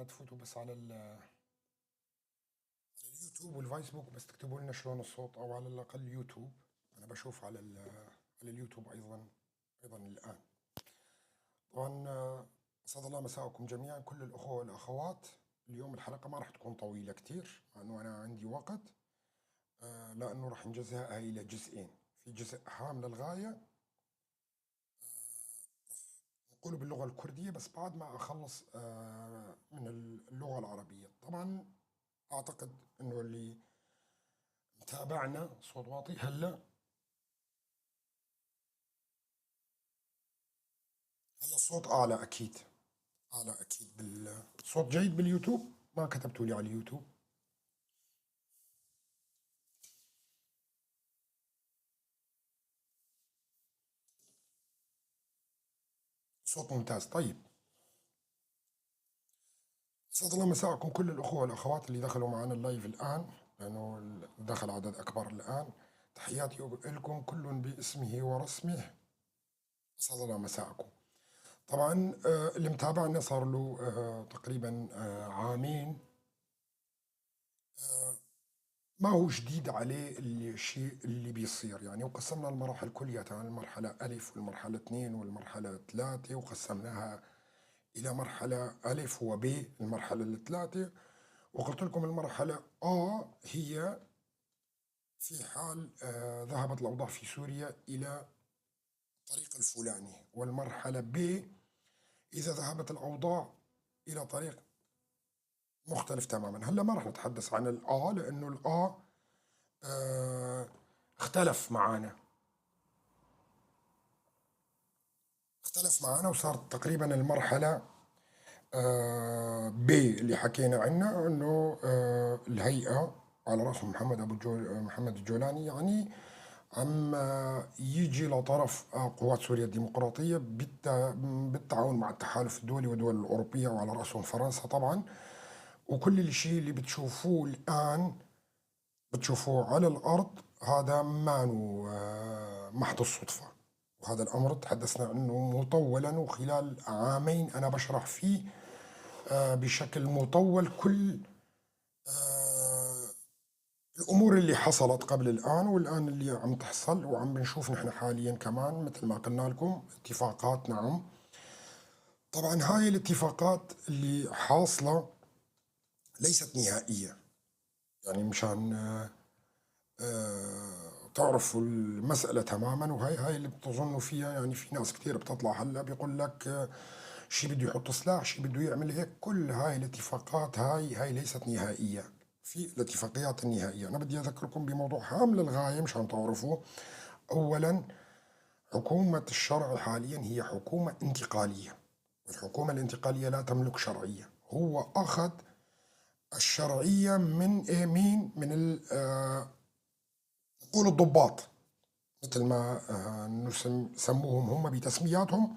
تفوتوا بس على اليوتيوب والفيسبوك، بس تكتبوا لنا شلون الصوت، او على الاقل يوتيوب. انا بشوف على اليوتيوب ايضا الان. طبعا اسعد الله مساءكم جميعا كل الاخوة والاخوات. اليوم الحلقة ما راح تكون طويلة كتير لانه انا عندي وقت، لانه راح نجزئها الى جزئين. في جزء هام للغاية نقوله باللغة الكردية، بس بعد ما اخلص من اللغة العربية. طبعا اعتقد انه اللي متابعنا صوت واطي. هلا الصوت اعلى اكيد، اعلى اكيد. بالصوت جيد باليوتيوب؟ ما كتبتوا لي على اليوتيوب. صوت ممتاز. طيب، اسعد الله مساءكم كل الاخوة والاخوات اللي دخلوا معنا ال live الان، لانه دخل عدد اكبر الان. تحياتي لكم كل باسمه ورسمه. اسعد الله مساءكم. طبعا اللي متابعنا صار له تقريبا عامين، ما هو جديد عليه الشيء اللي بيصير يعني. وقسمنا المراحل كلها، المرحلة ألف والمرحلة 2 والمرحلة 3، وقسمناها إلى مرحلة ألف وب المرحلة الثلاثة. وقلت لكم المرحلة أ هي في حال ذهبت الأوضاع في سوريا إلى الطريق الفلاني، والمرحلة ب إذا ذهبت الأوضاع إلى طريق مختلف تماما. هلا ما راح نتحدث عن الآ لأنه الآ اختلف معانا، وصارت تقريبا المرحلة ب اللي حكينا عنها، انه الهيئة على رأسهم محمد الجولاني يعني عم يجي لطرف قوات سوريا الديمقراطية بالتعاون مع التحالف الدولي والدول الأوروبية وعلى رأسهم فرنسا طبعا. وكل الشيء اللي بتشوفوه الآن بتشوفوه على الأرض هذا ما محض الصدفة، وهذا الأمر تحدثنا عنه مطولا، وخلال عامين أنا بشرح فيه بشكل مطول كل الأمور اللي حصلت قبل الآن والآن اللي عم تحصل، وعم بنشوف نحن حاليا كمان مثل ما قلنا لكم اتفاقات. نعم طبعا هاي الاتفاقات اللي حاصلة ليست نهائية، يعني مشان تعرفوا المسألة تماما. وهي هاي اللي بتظنوا فيها، يعني في ناس كثير بتطلع هلا بيقول لك شي بده يحط سلاح، شي بده يعمل هيك. كل هاي الاتفاقات هاي ليست نهائية. في الاتفاقيات النهائية أنا بدي أذكركم بموضوع هام للغاية مشان تعرفوه. أولا، حكومة الشرع حاليا هي حكومة انتقالية، والحكومة الانتقالية لا تملك شرعية. هو أخذ الشرعية من إيه؟ مين؟ من نقول الضباط، مثل ما سموهم هم بتسمياتهم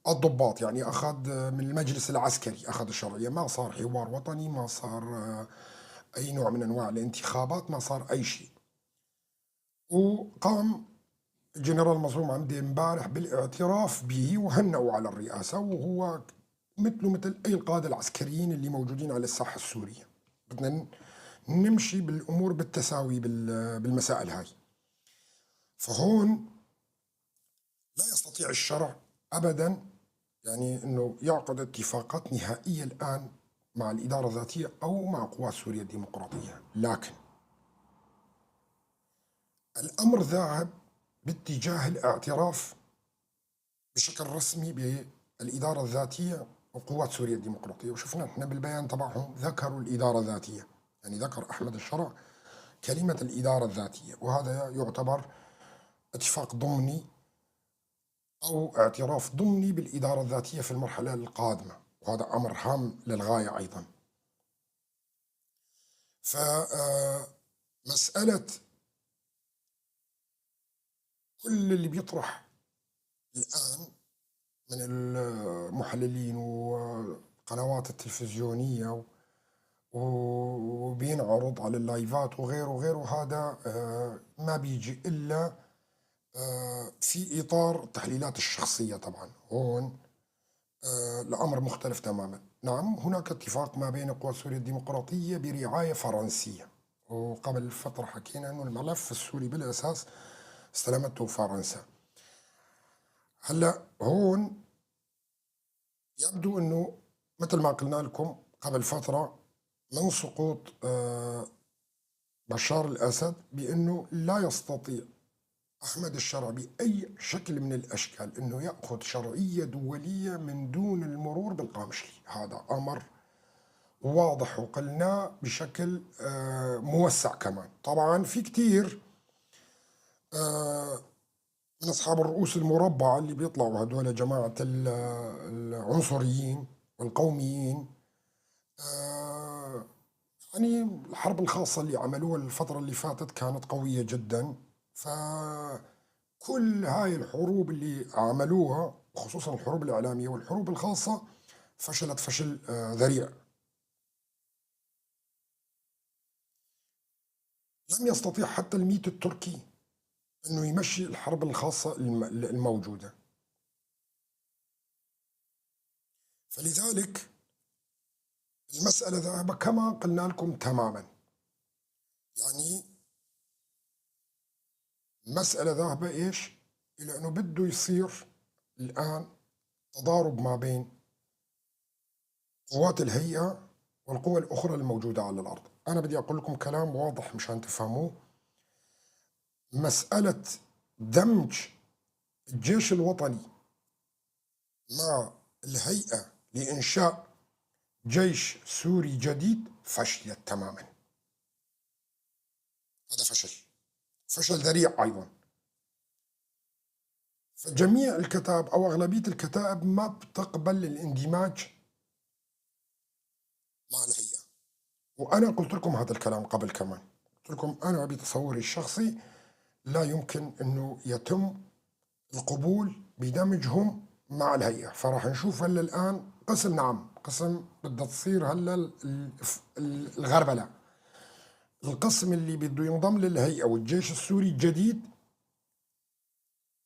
الضباط. يعني أخذ من المجلس العسكري، أخذ الشرعية. ما صار حوار وطني، ما صار أي نوع من أنواع الانتخابات، ما صار أي شيء. وقام الجنرال مظلوم عمدي امبارح بالاعتراف به وهنأوا على الرئاسة، وهو مثله مثل أي القادة العسكريين اللي موجودين على الساحة السورية. بدنا نمشي بالأمور بالتساوي بالمسائل هاي. فهون لا يستطيع الشرع أبدا يعني أنه يعقد اتفاقات نهائية الآن مع الإدارة الذاتية أو مع قوات سوريا الديمقراطية، لكن الأمر ذاهب باتجاه الاعتراف بشكل رسمي بالإدارة الذاتية وقوات سوريا الديمقراطية. وشفنا احنا بالبيان تبعهم ذكروا الإدارة الذاتية، يعني ذكر أحمد الشرع كلمة الإدارة الذاتية، وهذا يعتبر اتفاق ضمني أو اعتراف ضمني بالإدارة الذاتية في المرحلة القادمة، وهذا أمر هام للغاية أيضا. فمسألة كل اللي بيطرح الآن من المحللين والقنوات التلفزيونية وبينعرض على اللايفات وغيره وغيره، هذا ما بيجي إلا في إطار التحليلات الشخصية. طبعا هون الأمر مختلف تماما. نعم هناك اتفاق ما بين قوات سوريا الديمقراطية برعاية فرنسية، وقبل فترة حكينا أنه الملف السوري بالأساس استلمته فرنسا. هلأ هون يبدو أنه مثل ما قلنا لكم قبل فترة من سقوط بشار الأسد بأنه لا يستطيع أحمد الشرع بأي شكل من الأشكال أنه يأخذ شرعية دولية من دون المرور بالقامشلي. هذا أمر واضح وقلناه بشكل موسع كمان. طبعا في كتير من أصحاب الرؤوس المربعة اللي بيطلعوا هدول جماعة العنصريين والقوميين، يعني الحرب الخاصة اللي عملوها الفترة اللي فاتت كانت قوية جدا، فكل هاي الحروب اللي عملوها خصوصا الحروب الإعلامية والحروب الخاصة فشلت فشل ذريع. لم يستطيع حتى الميت التركي أنه يمشي الحرب الخاصة الموجودة. فلذلك المسألة ذاهبة كما قلنا لكم تماما، يعني المسألة ذاهبة إيش؟ إلى أنه بده يصير الآن تضارب ما بين قوات الهيئة والقوى الأخرى الموجودة على الأرض. أنا بدي أقول لكم كلام واضح مشان تفهموه. مسألة دمج الجيش الوطني مع الهيئة لإنشاء جيش سوري جديد فشلت تماما. هذا فشل ذريع أيضا. فجميع الكتائب أو أغلبية الكتائب ما بتقبل الاندماج مع الهيئة، وأنا قلت لكم هذا الكلام قبل كمان، قلت لكم أنا بتصوري الشخصي لا يمكن أنه يتم القبول بدمجهم مع الهيئة. فراح نشوف هلا الآن قسم، نعم قسم بدها تصير هلا الغربلة، القسم اللي بده ينضم للهيئة والجيش السوري الجديد،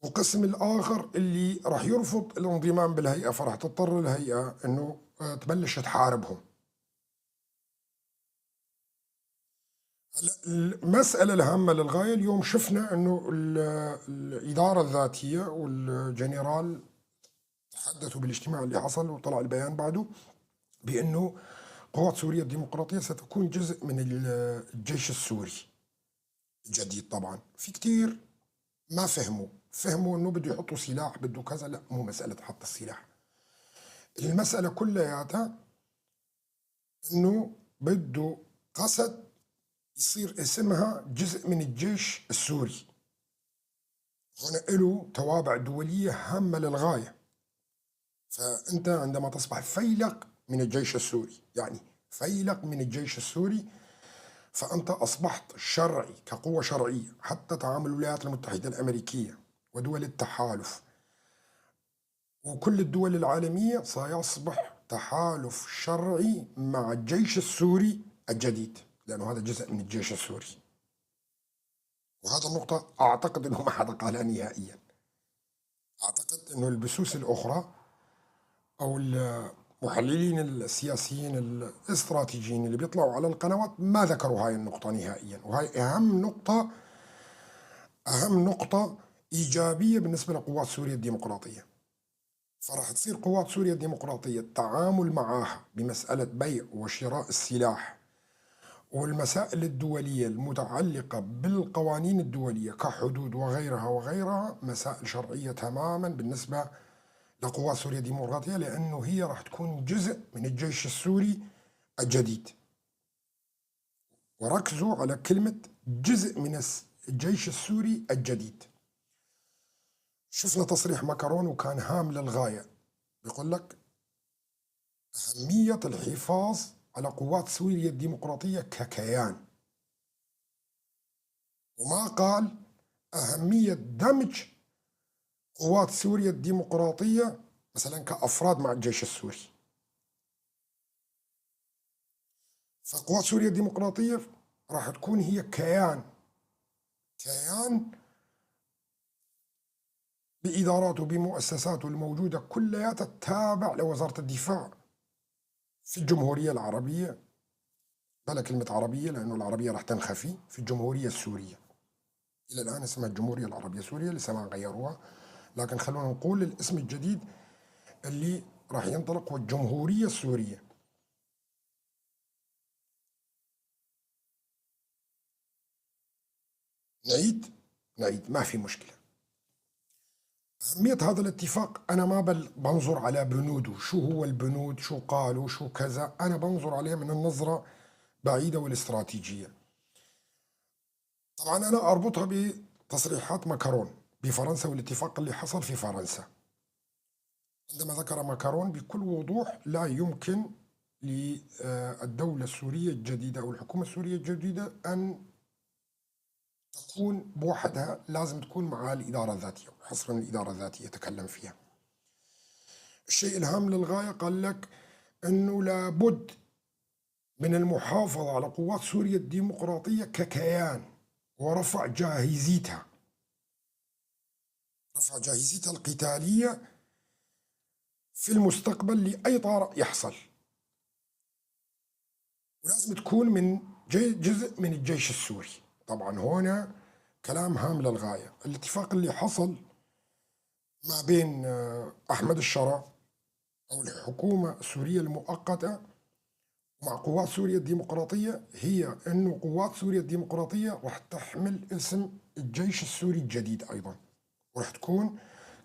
وقسم الآخر اللي راح يرفض الانضمام بالهيئة، فراح تضطر الهيئة أنه تبلش تحاربهم. هلا المسألة الهامة للغاية اليوم شفنا أنه الإدارة الذاتية والجنرال تحدثوا بالاجتماع اللي حصل وطلع البيان بعده بأنه قوات سوريا الديمقراطية ستكون جزء من الجيش السوري الجديد. طبعا في كتير ما فهموا أنه بده يحطوا سلاح بده كذا، لا مو مسألة حط السلاح، المسألة كلياتها أنه بده قصد يصير اسمها جزء من الجيش السوري. هنا له توابع دولية هامة للغاية. فأنت عندما تصبح فيلق من الجيش السوري، يعني فيلق من الجيش السوري، فأنت أصبحت شرعي كقوة شرعية. حتى تعامل الولايات المتحدة الأمريكية ودول التحالف وكل الدول العالمية سيصبح تحالف شرعي مع الجيش السوري الجديد، لأنه هذا جزء من الجيش السوري. وهذا النقطة أعتقد أنه ما حدا قالها نهائيا. أعتقد أنه البثوث الأخرى أو المحللين السياسيين الاستراتيجيين اللي بيطلعوا على القنوات ما ذكروا هاي النقطة نهائيا، وهي أهم نقطة، أهم نقطة إيجابية بالنسبة لقوات سوريا الديمقراطية. فراح تصير قوات سوريا الديمقراطية التعامل معها بمسألة بيع وشراء السلاح والمسائل الدولية المتعلقة بالقوانين الدولية كحدود وغيرها وغيرها مسائل شرعية تماما بالنسبة لقوات سوريا الديمقراطية، لأنه هي راح تكون جزء من الجيش السوري الجديد. وركزوا على كلمة جزء من الجيش السوري الجديد. شفنا تصريح ماكرون وكان هام للغاية، بيقول لك أهمية الحفاظ على قوات سوريا الديمقراطية ككيان، وما قال أهمية دمج قوات سوريا الديمقراطية مثلا كأفراد مع الجيش السوري. فقوات سوريا الديمقراطية راح تكون هي كيان، كيان بإداراته بمؤسساته الموجودة كلها تتابع لوزارة الدفاع. في الجمهورية العربية، بلا كلمة عربية لأنه العربية راح تنخفي، في الجمهورية السورية. إلى الآن اسمها الجمهورية العربية السورية، لسه ما غيروها، لكن خلونا نقول الاسم الجديد اللي راح ينطلق هو الجمهورية السورية. نعيد ما في مشكلة. أهمية هذا الاتفاق أنا ما بنظر على بنوده، شو هو البنود، شو قالوا، شو كذا، أنا بنظر عليه من النظرة بعيدة والاستراتيجية. طبعا أنا أربطها بتصريحات ماكرون بفرنسا والاتفاق اللي حصل في فرنسا، عندما ذكر ماكرون بكل وضوح لا يمكن للدولة السورية الجديدة أو الحكومة السورية الجديدة أن تكون بوحدها، لازم تكون مع الإدارة الذاتية، وحصرا الإدارة الذاتية تكلم فيها. الشيء الهام للغاية قال لك أنه لابد من المحافظة على قوات سوريا الديمقراطية ككيان ورفع جاهزيتها، رفع جاهزيتها القتالية في المستقبل لأي طارئ يحصل، ولازم تكون من جزء من الجيش السوري. طبعا هنا كلام هام للغاية. الاتفاق اللي حصل ما بين أحمد الشرع أو الحكومة السورية المؤقتة مع قوات سوريا الديمقراطية هي أنه قوات سوريا الديمقراطية راح تحمل اسم الجيش السوري الجديد أيضا، وراح تكون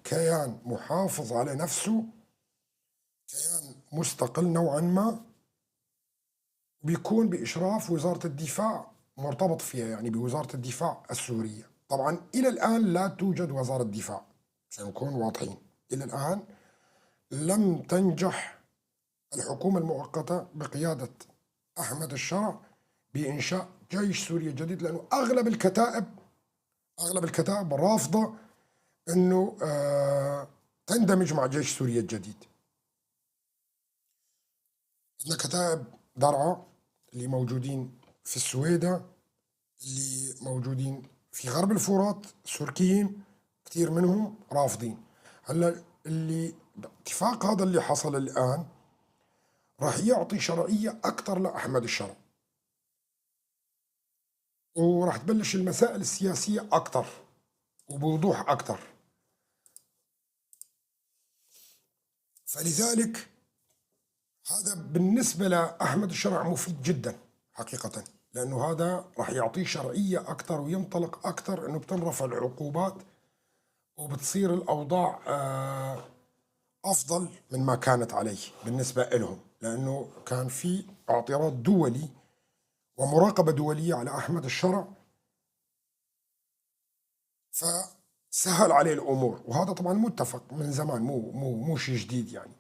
كيان محافظ على نفسه، كيان مستقل نوعا ما، بيكون بإشراف وزارة الدفاع، مرتبط فيها يعني بوزارة الدفاع السورية. طبعا إلى الآن لا توجد وزارة دفاع، عشان نكون واضحين، إلى الآن لم تنجح الحكومة المؤقتة بقيادة أحمد الشرع بإنشاء جيش سوريا الجديد، لأنه أغلب الكتائب رافضة أنه تندمج مع جيش سوريا الجديد. عندنا كتائب درعا اللي موجودين في السويدة، اللي موجودين في غرب الفرات، سوركيين كثير منهم رافضين. هلا اللي اتفاق هذا اللي حصل الآن راح يعطي شرعية أكثر لأحمد الشرع، وراح تبلش المسائل السياسية أكثر وبوضوح أكثر. فلذلك هذا بالنسبة لأحمد الشرع مفيد جدا حقيقة، لأنه هذا راح يعطيه شرعية أكثر وينطلق أكثر، أنه بتنرفع العقوبات وبتصير الأوضاع أفضل من ما كانت عليه بالنسبة لهم، لأنه كان في اعتراض دولي ومراقبة دولية على أحمد الشرع، فسهل عليه الأمور. وهذا طبعا متفق من زمان، مو شيء جديد يعني.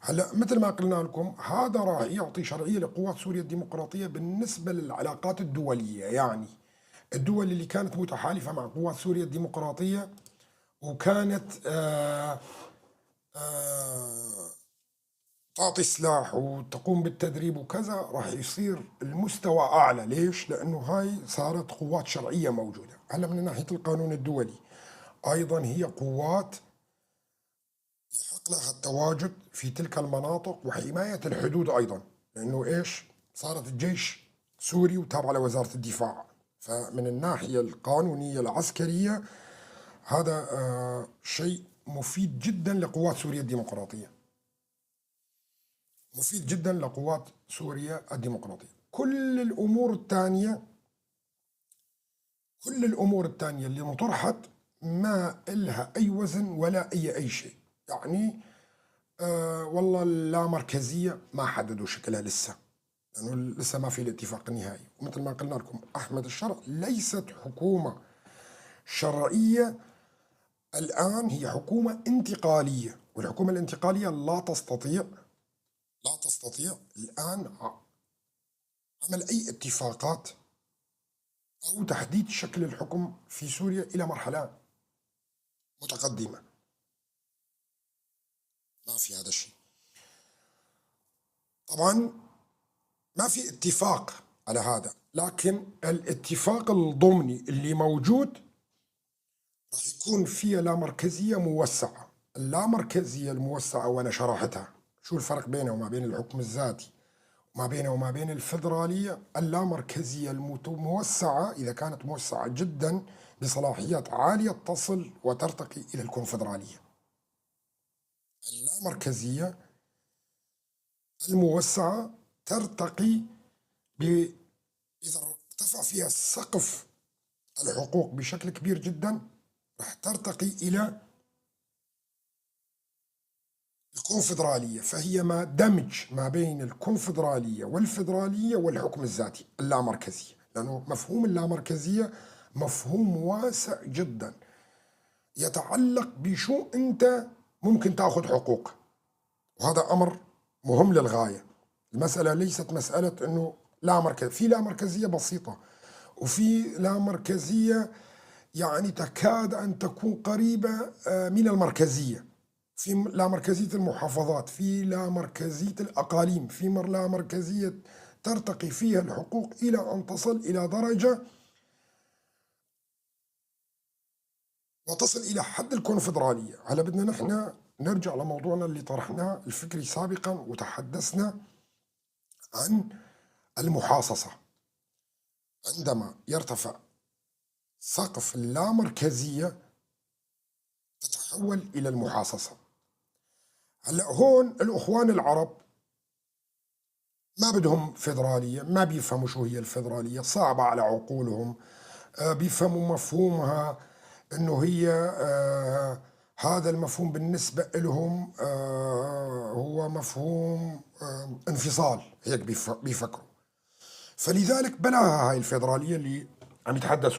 هلا مثل ما قلنا لكم هذا راح يعطي شرعية لقوات سوريا الديمقراطية بالنسبة للعلاقات الدولية، يعني الدول اللي كانت متحالفة مع قوات سوريا الديمقراطية وكانت تعطي سلاح وتقوم بالتدريب وكذا، راح يصير المستوى أعلى. ليش؟ لأنه هاي صارت قوات شرعية موجودة. هلا من ناحية القانون الدولي أيضا هي قوات يحق لها التواجد في تلك المناطق وحماية الحدود أيضا، لأنه إيش؟ صارت الجيش سوري وتابع لوزارة الدفاع، فمن الناحية القانونية العسكرية هذا شيء مفيد جدا لقوات سوريا الديمقراطية، مفيد جدا لقوات سوريا الديمقراطية. كل الأمور الثانية، كل الأمور الثانية اللي انطرحت ما إلها أي وزن ولا أي شيء. يعني والله اللامركزية ما حددوا شكلها لسه، لأنه لسه ما في الاتفاق النهائي. ومثل ما قلنا لكم أحمد الشرع ليست حكومة شرعية الآن، هي حكومة انتقالية، والحكومة الانتقالية لا تستطيع الآن عمل أي اتفاقات أو تحديد شكل الحكم في سوريا إلى مرحلة متقدمة. ما في هذا الشيء. طبعا ما في اتفاق على هذا، لكن الاتفاق الضمني اللي موجود راح يكون فيه لا مركزية موسعة. اللامركزية الموسعة وأنا شو الفرق بينه وما بين الحكم الذاتي وما بينه وما بين الفيدرالية؟ اللامركزية الموسعة إذا كانت موسعة جدا بصلاحيات عالية تصل وترتقي إلى الكونفدرالية. اللامركزية الموسعة ترتقي إذا ارتفع فيها سقف الحقوق بشكل كبير جدا رح ترتقي إلى الكونفدرالية، فهي ما دمج ما بين الكونفدرالية والفدرالية والحكم الذاتي اللامركزية، لأنه مفهوم اللامركزية مفهوم واسع جدا يتعلق بشو أنت ممكن تأخذ حقوق، وهذا أمر مهم للغاية. المسألة ليست مسألة أنه لا مركز، في لا مركزية بسيطة وفي لا مركزية يعني تكاد أن تكون قريبة من المركزية، في لا مركزية المحافظات، في لا مركزية الأقاليم، في لا مركزية ترتقي فيها الحقوق إلى أن تصل إلى درجة وتصل إلى حد الكونفدرالية. هلا بدنا نحن نرجع لموضوعنا اللي طرحناه الفكري سابقا وتحدثنا عن المحاصصة. عندما يرتفع سقف اللامركزية تتحول إلى المحاصصة. هلا هون الأخوان العرب ما بدهم فيدرالية، ما بيفهموا شو هي الفيدرالية، صعبة على عقولهم، بيفهموا مفهومها انه هي هذا المفهوم بالنسبة لهم هو مفهوم انفصال، هيك بيفكروا. فلذلك بلاها هاي الفيدرالية اللي عم يتحدثوا،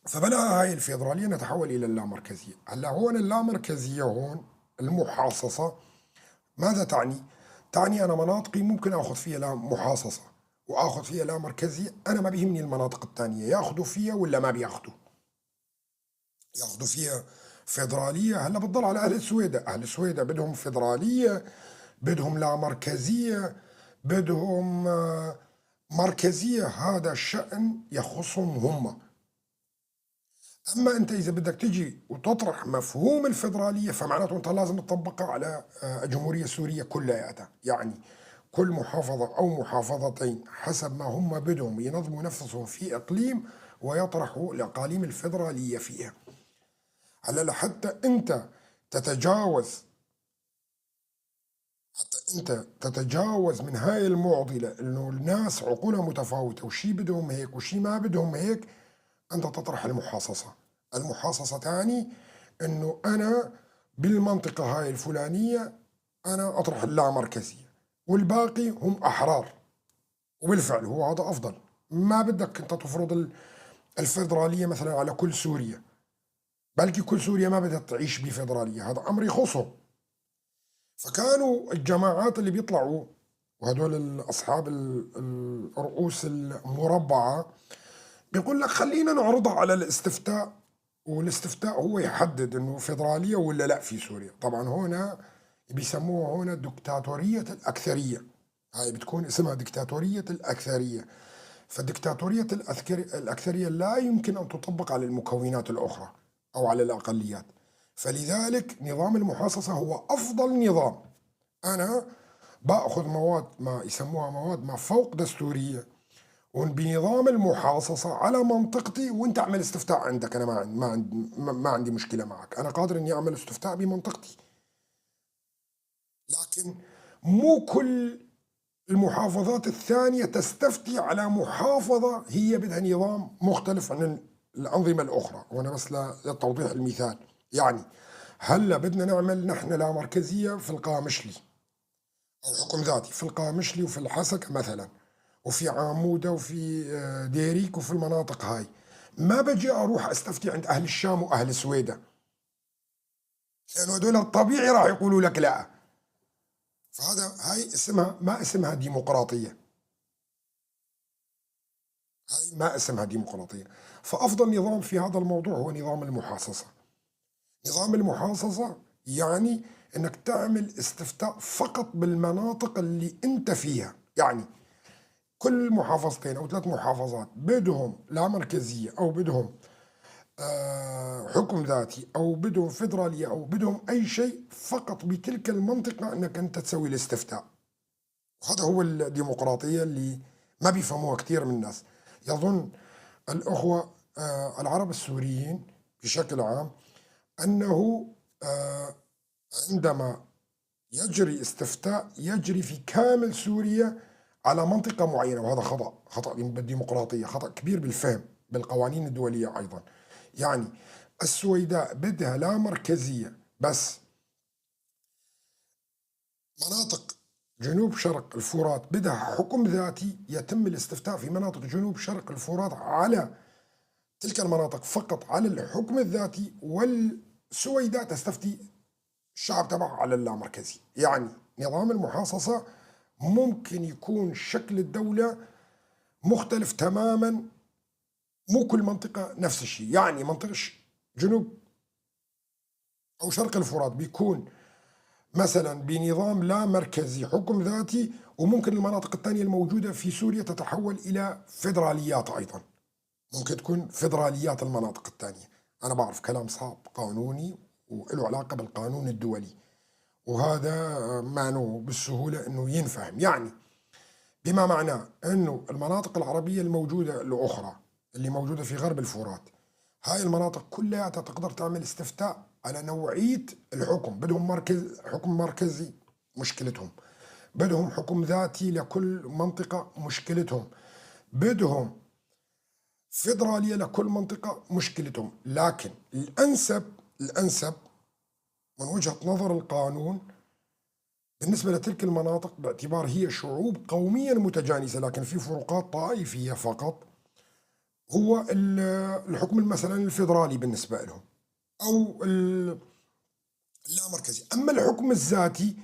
فبلاها هاي الفيدرالية نتحول إلى اللامركزية. هلا هون اللامركزية هون المحاصصة ماذا تعني؟ تعني أنا مناطقي ممكن آخذ فيها لا محاصصة وآخذ فيها لا مركزية، أنا ما بيهمني المناطق الثانية ياخذوا فيها ولا ما بياخذوا، ياخذوا فيها فيدرالية. هلا بتضل على أهل السويدة، أهل السويدة بدهم فيدرالية، بدهم لا مركزية، بدهم مركزية، هذا الشأن يخصهم هم. أما أنت إذا بدك تجي وتطرح مفهوم الفيدرالية فمعناته أنت لازم تطبقها على الجمهورية السورية كلها، يعني كل محافظة أو محافظتين حسب ما هم بدهم ينظموا نفسهم في إقليم ويطرحوا الأقاليم الفيدرالية فيها. هلا لحتى أنت تتجاوز، حتى أنت تتجاوز من هاي المعضلة إنه الناس عقولها متفاوتة وشي بدهم هيك وشي ما بدهم هيك، أنت تطرح المحاصصة. المحاصصة تعني إنه أنا بالمنطقة هاي الفلانية أنا أطرح اللامركزية والباقي هم أحرار، وبالفعل هو هذا أفضل. ما بدك أنت تفرض الفيدرالية مثلا على كل سوريا، بلكي كل سوريا ما بدها تعيش بفيدرالية، هذا أمر يخصهم. فكانوا الجماعات اللي بيطلعوا وهدول أصحاب الرؤوس المربعة بيقول لك خلينا نعرضها على الاستفتاء، والاستفتاء هو يحدد انه فيدرالية ولا لا في سوريا. طبعا هنا بيسموها هنا دكتاتورية الأكثرية، هاي بتكون اسمها دكتاتورية الأكثرية. فدكتاتورية الأكثرية لا يمكن أن تطبق على المكونات الأخرى أو على الأقليات، فلذلك نظام المحاصصة هو أفضل نظام. أنا بأخذ مواد ما يسموها مواد ما فوق دستورية وبنظام المحاصصة على منطقتي، وانت اعمل استفتاء عندك، انا ما عندي مشكلة معك، انا قادر اني اعمل استفتاء بمنطقتي. لكن مو كل المحافظات الثانية تستفتي على محافظة هي بدها نظام مختلف عن الأنظمة الأخرى. وأنا بس لتوضيح المثال، يعني هلا بدنا نعمل نحن لا مركزية في القامشلي أو حكم ذاتي في القامشلي وفي الحسكة مثلا وفي عامودة وفي ديريك وفي المناطق هاي، ما بجي أروح أستفتي عند أهل الشام وأهل السويدة، لأنه هذول الطبيعي راح يقولوا لك لا. فهذا هاي اسمها ما اسمها ديمقراطية، هاي ما اسمها ديمقراطية. فأفضل نظام في هذا الموضوع هو نظام المحاصصة. نظام المحاصصة يعني أنك تعمل استفتاء فقط بالمناطق اللي أنت فيها، يعني كل محافظتين أو 3 محافظات بدهم لا مركزية أو بدهم حكم ذاتي أو بدهم فيدرالية أو بدهم أي شيء، فقط بتلك المنطقة أنك أنت تسوي الاستفتاء. وهذا هو الديمقراطية اللي ما بيفهموها كثير من الناس. يظن الأخوة العرب السوريين بشكل عام أنه عندما يجري استفتاء يجري في كامل سوريا على منطقة معينة، وهذا خطأ، خطأ بالديمقراطية، خطأ كبير بالفهم بالقوانين الدولية أيضا. يعني السويداء بدها لا مركزية، بس مناطق جنوب شرق الفرات بدها حكم ذاتي، يتم الاستفتاء في مناطق جنوب شرق الفرات على تلك المناطق فقط على الحكم الذاتي، والسويداء تستفتي الشعب تبعها على اللامركزي. يعني نظام المحاصصة ممكن يكون شكل الدولة مختلف تماما، مو كل منطقة نفس الشيء. يعني منطقة جنوب أو شرق الفرات بيكون مثلا بنظام لا مركزي حكم ذاتي، وممكن المناطق الثانية الموجودة في سوريا تتحول إلى فيدراليات أيضا، ممكن تكون فيدراليات المناطق الثانية. أنا بعرف كلام صعب قانوني وله علاقة بالقانون الدولي، وهذا معناه بالسهولة أنه ينفهم. يعني بما معناه أنه المناطق العربية الموجودة الأخرى اللي موجودة في غرب الفرات، هاي المناطق كلها تقدر تعمل استفتاء على نوعية الحكم. بدهم مركز، حكم مركزي مشكلتهم، بدهم حكم ذاتي لكل منطقة مشكلتهم، بدهم فيدرالية لكل منطقة مشكلتهم. لكن الأنسب من وجهة نظر القانون بالنسبة لتلك المناطق، باعتبار هي شعوب قوميا متجانسة لكن في فروقات طائفية فقط، هو الحكم مثلا الفيدرالي بالنسبة لهم أو اللامركزي. أما الحكم الذاتي،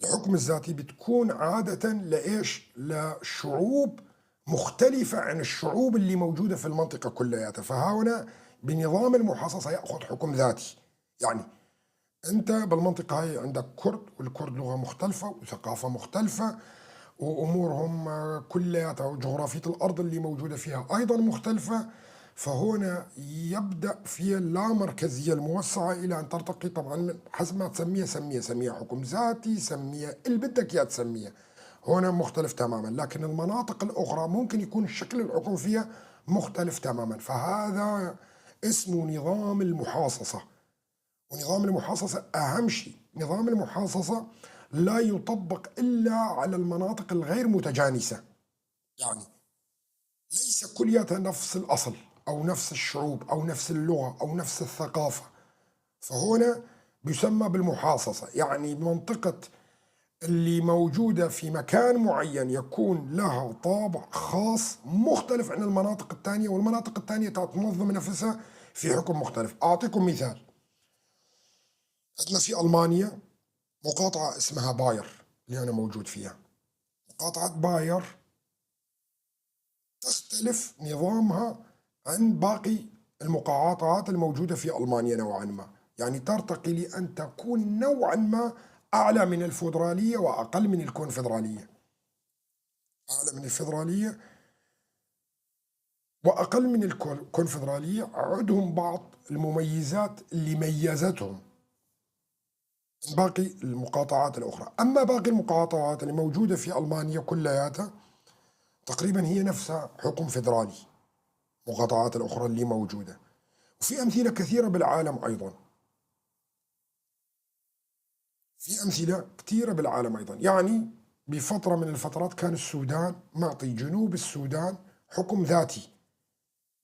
الحكم الذاتي بتكون عادة لإيش؟ لشعوب مختلفة عن الشعوب اللي موجودة في المنطقة كلياتها. فهنا بنظام المحاصصة يأخذ حكم ذاتي. يعني أنت بالمنطقة هاي عندك كرد، والكرد لغة مختلفة وثقافة مختلفة وأمورهم كلياتها وجغرافية الأرض اللي موجودة فيها أيضا مختلفة. فهنا يبدأ في اللامركزية الموسعة إلى أن ترتقي، طبعا حسب ما تسميها، سميها حكم ذاتي، سميها اللي بدك إياه تسميها، هنا مختلف تماما. لكن المناطق الأخرى ممكن يكون شكل الحكم فيها مختلف تماما. فهذا اسمه نظام المحاصصة. ونظام المحاصصة أهم شيء، نظام المحاصصة لا يطبق إلا على المناطق الغير متجانسة، يعني ليس كلياتها نفس الأصل أو نفس الشعوب أو نفس اللغة أو نفس الثقافة. فهنا بيسمى بالمحاصصة، يعني منطقة اللي موجودة في مكان معين يكون لها طابع خاص مختلف عن المناطق الثانية، والمناطق الثانية تنظم نفسها في حكم مختلف. أعطيكم مثال، عندنا في ألمانيا مقاطعة اسمها باير اللي أنا موجود فيها. مقاطعة باير تختلف نظامها عن باقي المقاطعات الموجودة في ألمانيا نوعا ما، يعني ترتقي لأن تكون نوعا ما أعلى من الفيدرالية وأقل من الكونفدرالية، أعلى من الفيدرالية وأقل من الكونفدرالية. عندهم بعض المميزات اللي ميزتهم عن باقي المقاطعات الأخرى. أما باقي المقاطعات اللي موجودة في ألمانيا كلياتها تقريبا هي نفسها حكم فيدرالي، المقاطعات الأخرى اللي موجودة. وفي أمثلة كثيرة بالعالم أيضا، في أمثلة كثيرة بالعالم أيضا. يعني بفترة من الفترات كان السودان معطي جنوب السودان حكم ذاتي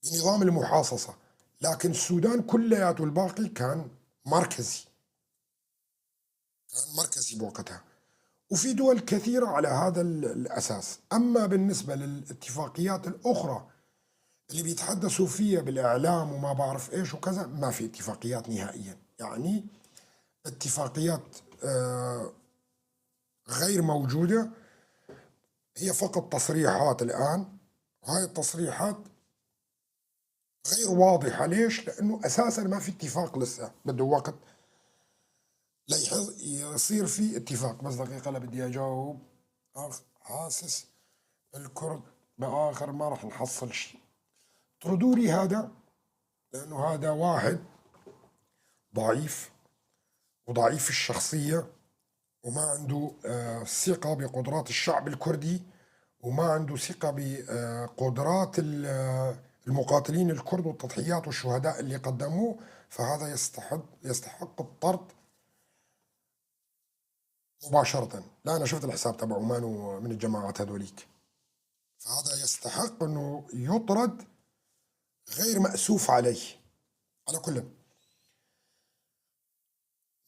بنظام المحاصصة، لكن السودان كلياته الباقي كان مركزي، كان مركزي بوقتها. وفي دول كثيرة على هذا الأساس. أما بالنسبة للاتفاقيات الأخرى اللي بيتحدثوا فيها بالإعلام وما بعرف إيش وكذا، ما في اتفاقيات نهائيا، يعني اتفاقيات غير موجودة، هي فقط تصريحات الآن. هاي التصريحات غير واضحة. ليش؟ لأنه أساسا ما في اتفاق لسه، بده وقت ليصير في اتفاق. بس دقيقة لا بدي أجاوب. حاسس الكرد بآخر ما راح نحصل شيء. طردوا لي هذا لأنه هذا واحد ضعيف وضعيف الشخصية وما عنده ثقة بقدرات الشعب الكردي، وما عنده ثقة بقدرات المقاتلين الكرد والتضحيات والشهداء اللي قدموه، فهذا يستحق الطرد مباشرة. لا أنا شفت الحساب تبعه مانو من الجماعات هذوليك، فهذا يستحق أنه يطرد غير مأسوف عليه. على كل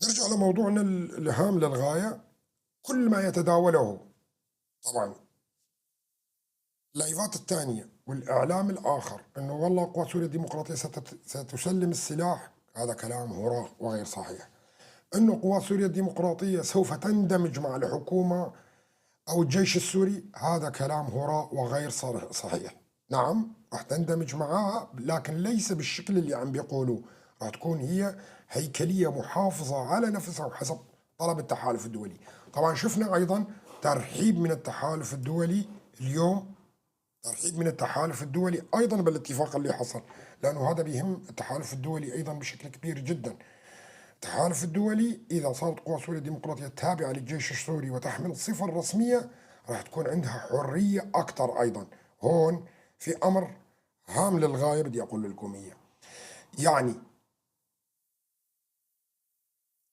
نرجع لموضوعنا الهام للغاية. كل ما يتداوله طبعا اللايفات الثانية والإعلام الآخر أنه والله قوات سوريا الديمقراطية ستسلم السلاح، هذا كلام هراء وغير صحيح. أنه قوات سوريا الديمقراطية سوف تندمج مع الحكومة أو الجيش السوري، هذا كلام هراء وغير صحيح. نعم راح تندمج معها، لكن ليس بالشكل اللي عم بيقولوه، راح تكون هي هيكلية محافظة على نفسها وحسب طلب التحالف الدولي. طبعا شفنا أيضا ترحيب من التحالف الدولي اليوم، ترحيب من التحالف الدولي أيضا بالاتفاق اللي حصل، لأنه هذا بيهم التحالف الدولي أيضا بشكل كبير جدا. التحالف الدولي إذا صارت قوى سوريا الديمقراطية تابعة للجيش السوري وتحمل الصفة الرسمية راح تكون عندها حرية أكثر أيضا. هون في أمر هام للغاية بدي أقول لكم إياه، يعني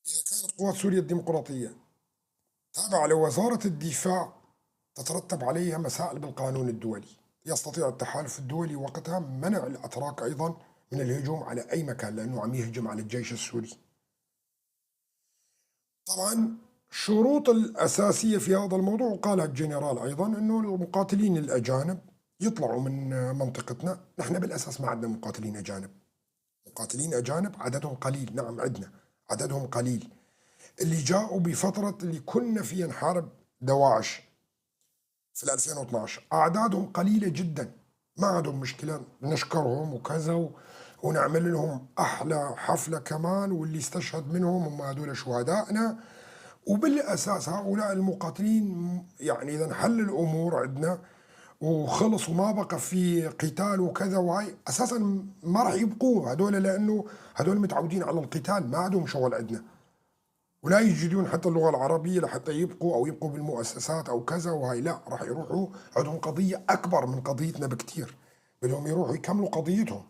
إذا كانت قوات سوريا الديمقراطية تابعة لوزارة الدفاع تترتب عليها مسائل بالقانون الدولي، يستطيع التحالف الدولي وقتها منع الأتراك أيضا من الهجوم على أي مكان، لأنه عم يهجم على الجيش السوري. طبعا الشروط الأساسية في هذا الموضوع وقالها الجنرال أيضا أنه المقاتلين الأجانب يطلعوا من منطقتنا. نحن بالأساس ما عندنا مقاتلين أجانب، مقاتلين أجانب عددهم قليل، نعم عندنا عددهم قليل، اللي جاءوا بفترة اللي كنا فيها نحارب دواعش في 2012 أعدادهم قليلة جدا، ما عندهم مشكلة، نشكرهم وكذا ونعمل لهم أحلى حفلة كمان، واللي استشهد منهم هم هذول شهدائنا. وبالأساس هؤلاء المقاتلين يعني إذا انحل الأمور عندنا وخلص وما بقى في قتال وكذا وهاي، أساسا ما راح يبقوا هذول، لأنه هذول متعودين على القتال، ما عندهم شغل عندنا ولا يجدون حتى اللغة العربية لحتى يبقوا أو يبقوا بالمؤسسات أو كذا وهاي، لا راح يروحوا عندهم قضية أكبر من قضيتنا بكثير، بدهم يروحوا يكملوا قضيتهم،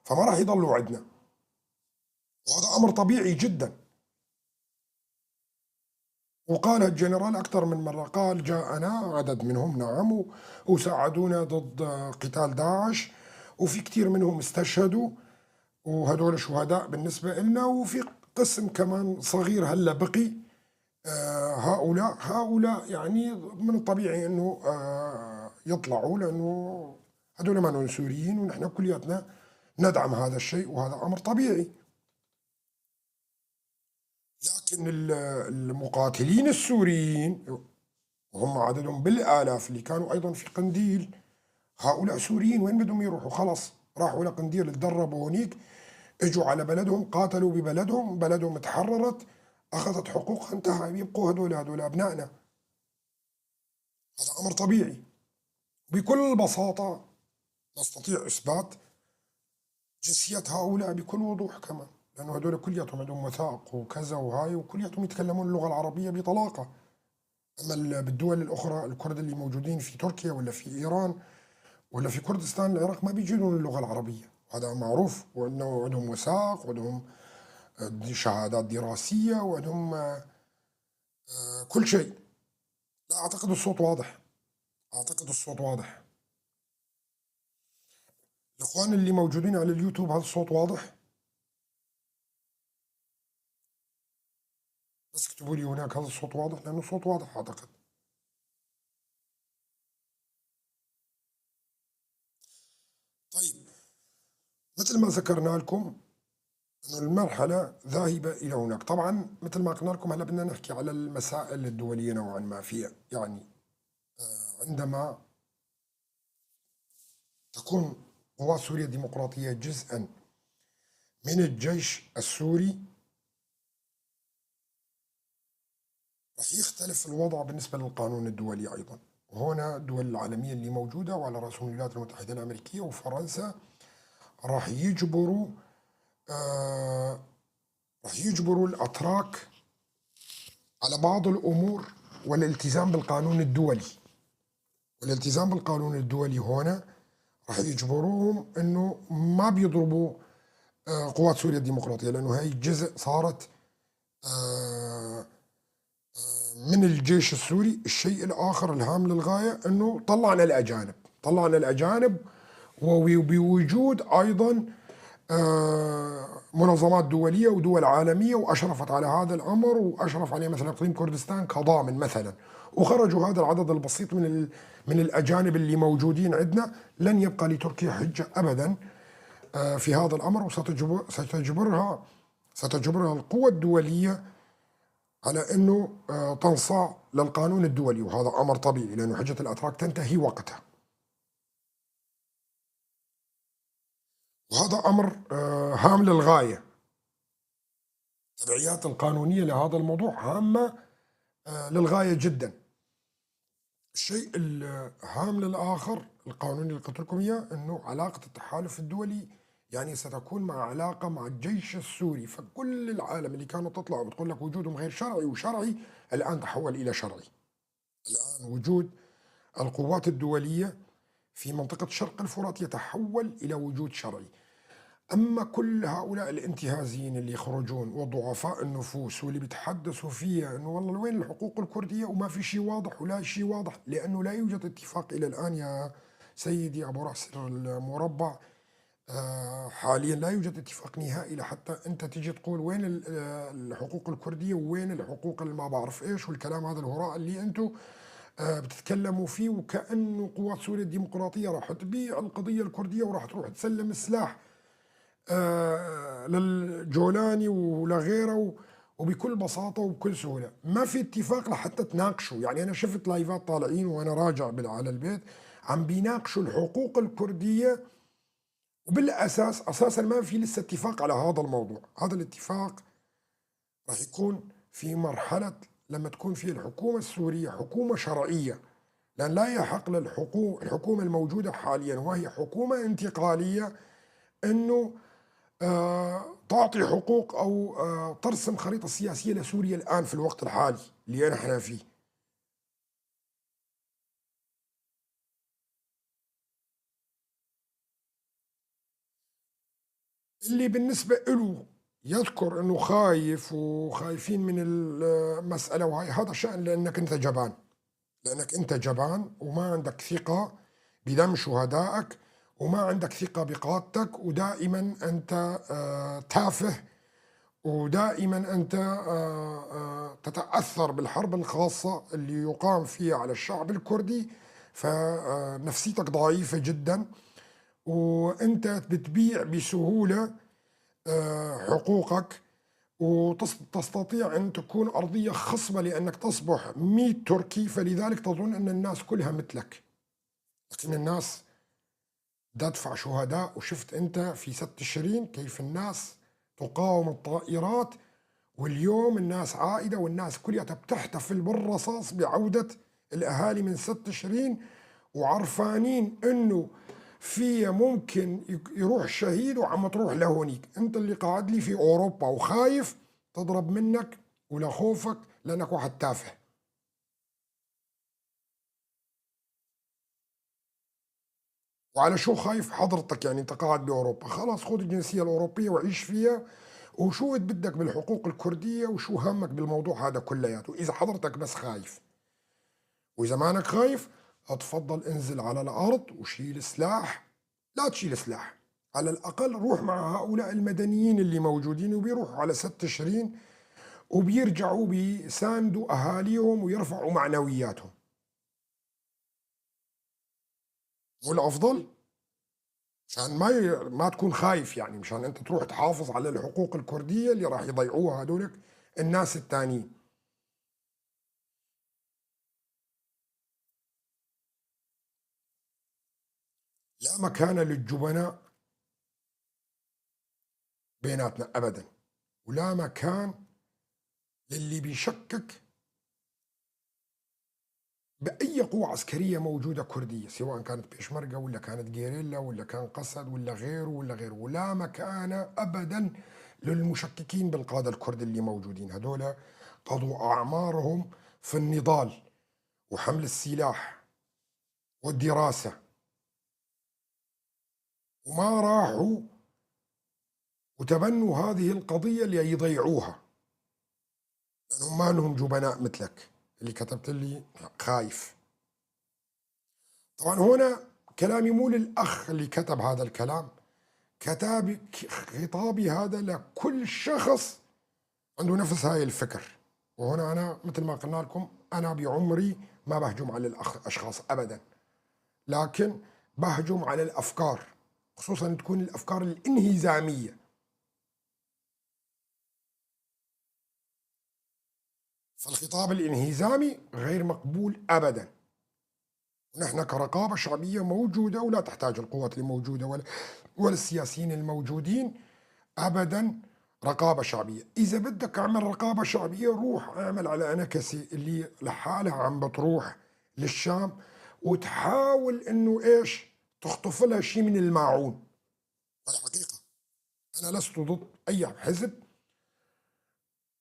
فما راح يضلوا عندنا، وهذا أمر طبيعي جدا. وقال الجنرال أكثر من مرة، قال جاءنا عدد منهم نعم وساعدونا ضد قتال داعش، وفي كثير منهم استشهدوا وهدول شهداء بالنسبة لنا، وفي قسم كمان صغير هلا بقي هؤلاء يعني من الطبيعي انه يطلعوا، لانه هدول ما سوريين ونحن كلياتنا ندعم هذا الشيء وهذا امر طبيعي. لكن المقاتلين السوريين وهم عددهم بالالاف اللي كانوا ايضا في قنديل، هؤلاء سوريين وين بدهم يروحوا؟ خلص راحوا لقنديل، تدربوا هنيك، اجوا على بلدهم، قاتلوا ببلدهم، بلدهم تحررت، اخذت حقوقها، انتهى، يبقوا هذول ابنائنا. هذا امر طبيعي. بكل بساطة نستطيع اثبات جنسية هؤلاء بكل وضوح كمان، لانه هذول كلياتهم عندهم وثائق وكذا وهاي، وكلياتهم يتكلمون اللغة العربية بطلاقة. اما بالدول الاخرى الكرد اللي موجودين في تركيا ولا في ايران ولا في كردستان العراق ما بيجيدون اللغة العربية، هذا معروف، وانه عندهم وثائق وعندهم شهادات دراسية وعندهم كل شيء. لا أعتقد الصوت واضح، أعتقد الصوت واضح. الإخوان اللي موجودين على اليوتيوب هل الصوت واضح؟ بس اكتبوا لي هناك هل الصوت واضح، لأنه الصوت واضح أعتقد. طيب مثل ما ذكرنا لكم أنه المرحلة ذاهبة إلى هناك. طبعا مثل ما قلنا لكم هلا بدنا نحكي على المسائل الدولية نوعا ما فيها، يعني عندما تكون قوات سوريا الديمقراطية جزءا من الجيش السوري رح يختلف الوضع بالنسبة للقانون الدولي أيضا. وهنا الدول العالمية اللي موجودة وعلى رأسهم الولايات المتحدة الأمريكية وفرنسا راح يجبروا رح يجبروا الأتراك على بعض الأمور والالتزام بالقانون الدولي. والالتزام بالقانون الدولي هنا رح يجبروهم انه ما بيضربوا قوات سوريا الديمقراطية، لأنه هي جزء صارت من الجيش السوري. الشيء الآخر الهام للغاية أنه طلعنا الأجانب، طلعنا الأجانب وبوجود أيضا منظمات دولية ودول عالمية وأشرفت على هذا الأمر، وأشرف عليه مثلا إقليم كردستان كضامن مثلا، وخرجوا هذا العدد البسيط من الأجانب اللي موجودين عندنا. لن يبقى لتركيا حجة أبدا في هذا الأمر، وستجبرها القوى الدولية على أنه تنصاع للقانون الدولي، وهذا أمر طبيعي لأنه حجة الأتراك تنتهي وقتها، وهذا أمر هام للغاية. التبعيات القانونية لهذا الموضوع هامة للغاية جدا. الشيء الهام للآخر القانوني اللي قلت لكم إياه أنه علاقة التحالف الدولي يعني ستكون مع علاقة مع الجيش السوري، فكل العالم اللي كانوا تطلع وبتقول لك وجودهم غير شرعي وشرعي الآن تحول إلى شرعي. الآن وجود القوات الدولية في منطقة شرق الفرات يتحول إلى وجود شرعي. أما كل هؤلاء الانتهازيين اللي يخرجون وضعفاء النفوس واللي بيتحدثوا فيها أنه والله وين الحقوق الكردية وما في شيء واضح ولا شيء واضح، لأنه لا يوجد اتفاق إلى الآن يا سيدي أبو رأس المربع. حاليا لا يوجد اتفاق نهائي لحتى أنت تيجي تقول وين الحقوق الكردية وين الحقوق اللي ما بعرف إيش والكلام هذا الهراء اللي أنتم بتتكلموا فيه، وكأنه قوات سوريا الديمقراطية راح تبيع القضية الكردية وراح تروح تسلم السلاح للجولاني ولغيره وبكل بساطة وبكل سهولة. ما في اتفاق لحتى تناقشوا. يعني أنا شفت لايفات طالعين وأنا راجع على البيت عم بيناقشوا الحقوق الكردية، وبالأساس أساسا ما في لسه اتفاق على هذا الموضوع. هذا الاتفاق راح يكون في مرحلة لما تكون في الحكومة السورية حكومة شرعية، لأن لا يحق للحكومة الحكومة الموجودة حاليا وهي حكومة انتقالية أنه تعطي حقوق أو ترسم خريطة سياسية لسوريا الآن في الوقت الحالي اللي نحن فيه. اللي بالنسبة له يذكر أنه خايف وخايفين من المسألة وهي، هذا شأن لأنك أنت جبان، لأنك أنت جبان وما عندك ثقة بدم شهدائك وما عندك ثقة بقادتك، ودائما أنت تافه، ودائما أنت تتأثر بالحرب الخاصة اللي يقام فيها على الشعب الكردي، فنفسيتك ضعيفة جدا وأنت بتبيع بسهولة حقوقك، وتستطيع أن تكون أرضية خصبة لأنك تصبح 100 تركي، فلذلك تظن أن الناس كلها مثلك، لكن الناس تدفع شهداء. وشفت أنت في 6 تشرين كيف الناس تقاوم الطائرات، واليوم الناس عائدة والناس كلها بتحتفل بالرصاص بعودة الأهالي من 6 تشرين، وعرفانين أنه في ممكن يروح شهيد وعم تروح لهونيك. أنت اللي قاعد لي في أوروبا وخايف تضرب منك ولا خوفك لأنك واحد تافه. وعلى شو خايف حضرتك؟ يعني انت قاعد باوروبا، خلاص خذ الجنسيه الاوروبيه وعيش فيها، وشو بدك بالحقوق الكرديه وشو همك بالموضوع هذا كلياته اذا حضرتك بس خايف. واذا مانك خايف اتفضل انزل على الارض وشيل سلاح، لا تشيل سلاح، على الاقل روح مع هؤلاء المدنيين اللي موجودين وبيروحوا على 6 تشرين وبيرجعوا بيساندوا اهاليهم ويرفعوا معنوياتهم. والافضل مشان ما تكون خايف، يعني مشان انت تروح تحافظ على الحقوق الكرديه اللي راح يضيعوها هذولك الناس الثانيين. لا مكان للجبناء بيناتنا ابدا، ولا مكان للي بيشكك بأي قوة عسكرية موجودة كردية، سواء كانت بيشمركة ولا كانت غيريلا ولا كان قسد ولا غيره ولا غيره. ولا مكان أبدا للمشككين بالقادة الكرد اللي موجودين. هذول قضوا أعمارهم في النضال وحمل السلاح والدراسة، وما راحوا وتبنوا هذه القضية ليضيعوها، لأنهم ما لهم جبناء مثلك اللي كتبت لي خايف. طبعا هنا كلامي مو للأخ اللي كتب هذا الكلام، خطابي هذا لكل شخص عنده نفس هاي الفكر. وهنا أنا مثل ما قلنا لكم، أنا بعمري ما بهجم على الأشخاص أبدا، لكن بهجم على الأفكار، خصوصا تكون الأفكار الانهزامية. فالخطاب الانهزامي غير مقبول أبدا. ونحن كرقابة شعبية موجودة، ولا تحتاج القوات اللي موجودة ولا السياسيين الموجودين أبدا رقابة شعبية. إذا بدك أعمل رقابة شعبية، روح أعمل على أنكسي اللي لحالها عم بتروح للشام، وتحاول إنه إيش تخطف لها شيء من الماعون. الحقيقة أنا لست ضد أي حزب،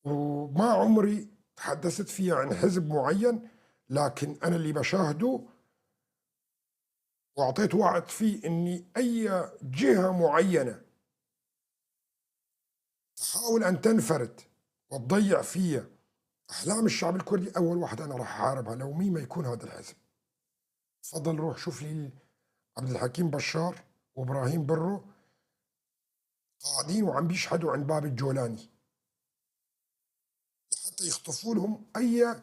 وما عمري تحدثت فيها عن حزب معين، لكن أنا اللي بشاهده وأعطيت وعد فيه إني أي جهة معينة تحاول أن تنفرد وتضيع فيها أحلام الشعب الكردي، أول واحد أنا راح أحاربها لو مين ما يكون هذا الحزب. تفضل روح شوف لي عبد الحكيم بشار وإبراهيم برو قاعدين وعم بيشحدوا عند باب الجولاني لحتى يخطفوا لهم أي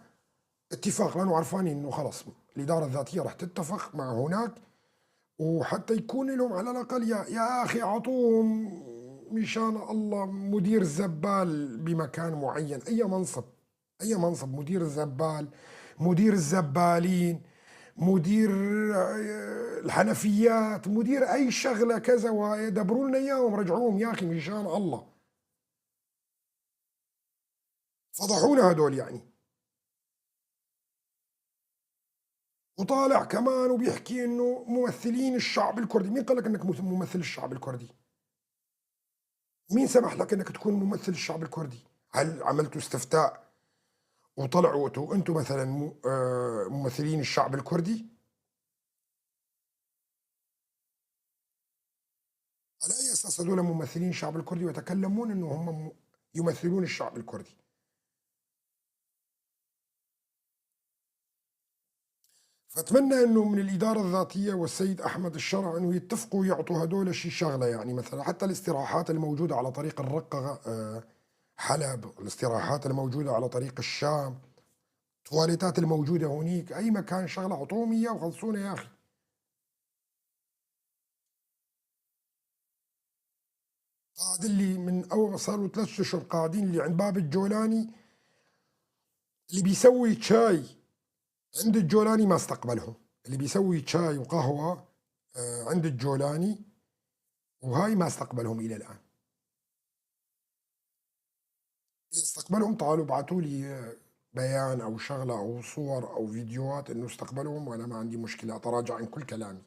اتفاق، لأنه عرفانين إنه خلص الإدارة الذاتية راح تتفق مع هناك، وحتى يكون لهم على الأقل يا أخي عطوهم مشان الله مدير زبال بمكان معين، أي منصب، أي منصب، مدير الزبال، مدير الزبالين، مدير الحنفيات، مدير أي شغلة كذا، ويدبروا لنا إياهم، رجعوهم يا أخي مشان الله. فضحونا هدول يعني. وطالع كمان وبيحكي إنه ممثلين الشعب الكردي. مين قال لك إنك ممثل الشعب الكردي؟ مين سمح لك إنك تكون ممثل الشعب الكردي؟ هل عملتوا استفتاء وطلعوا أنتم مثلا ممثلين الشعب الكردي؟ على أي أساس هذول ممثلين الشعب الكردي ويتكلمون إنه هم يمثلون الشعب الكردي؟ فأتمنى إنه من الإدارة الذاتية والسيد أحمد الشرع إنه يتفقوا يعطوا هدول شي شغلة، يعني مثلا حتى الاستراحات الموجودة على طريق الرقة حلب، الاستراحات الموجودة على طريق الشام، تواليتات الموجودة هنيك، أي مكان شغلة عطوهم إياه وخلصونا يا أخي. قاعد اللي من أول صاروا 3 أشهر قاعدين اللي عند باب الجولاني، اللي بيسوي شاي عند الجولاني ما استقبلهم، اللي بيسوي شاي وقهوة عند الجولاني وهاي ما استقبلهم إلى الآن. إذا استقبلهم تعالوا ابعتوا لي بيان أو شغلة أو صور أو فيديوهات إنه استقبلهم، وأنا ما عندي مشكلة، أتراجع عن كل كلامي.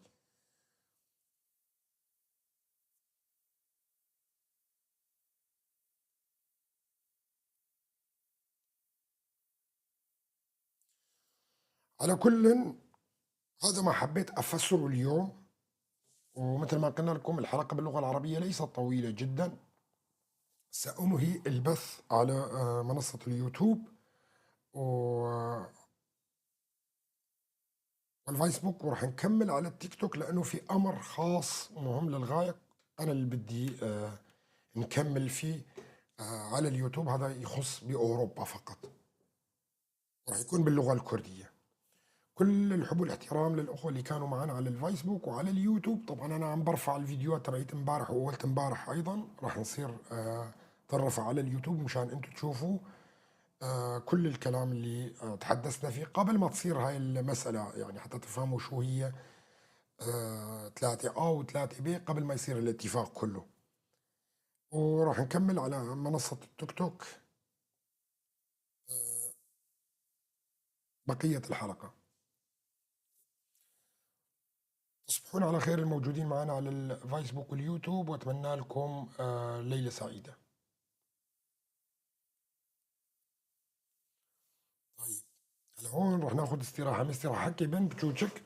على كل هذا ما حبيت أفسره اليوم، ومثل ما قلنا لكم الحلقة باللغة العربية ليست طويلة جدا. سأنهي البث على منصة اليوتيوب والفيسبوك، وراح نكمل على التيك توك لأنه في أمر خاص مهم للغاية أنا اللي بدي نكمل فيه على اليوتيوب. هذا يخص بأوروبا فقط، وراح يكون باللغة الكردية. كل الحب والاحترام للأخوة اللي كانوا معنا على الفيسبوك وعلى اليوتيوب. طبعا أنا عم برفع الفيديوهات تبعت امبارح وأولت امبارح أيضا، راح نصير ترفع على اليوتيوب مشان أنتم تشوفوا كل الكلام اللي تحدثنا فيه قبل ما تصير هاي المسألة، يعني حتى تفهموا شو هي 3A و 3B قبل ما يصير الاتفاق كله. وراح نكمل على منصة التيك توك بقية الحلقة. تصبحون على خير الموجودين معنا على الفيسبوك واليوتيوب، وأتمنى لكم ليلة سعيدة. طيب هلا هون رح ناخذ استراحة، مستر حكي بن بتشوتشك.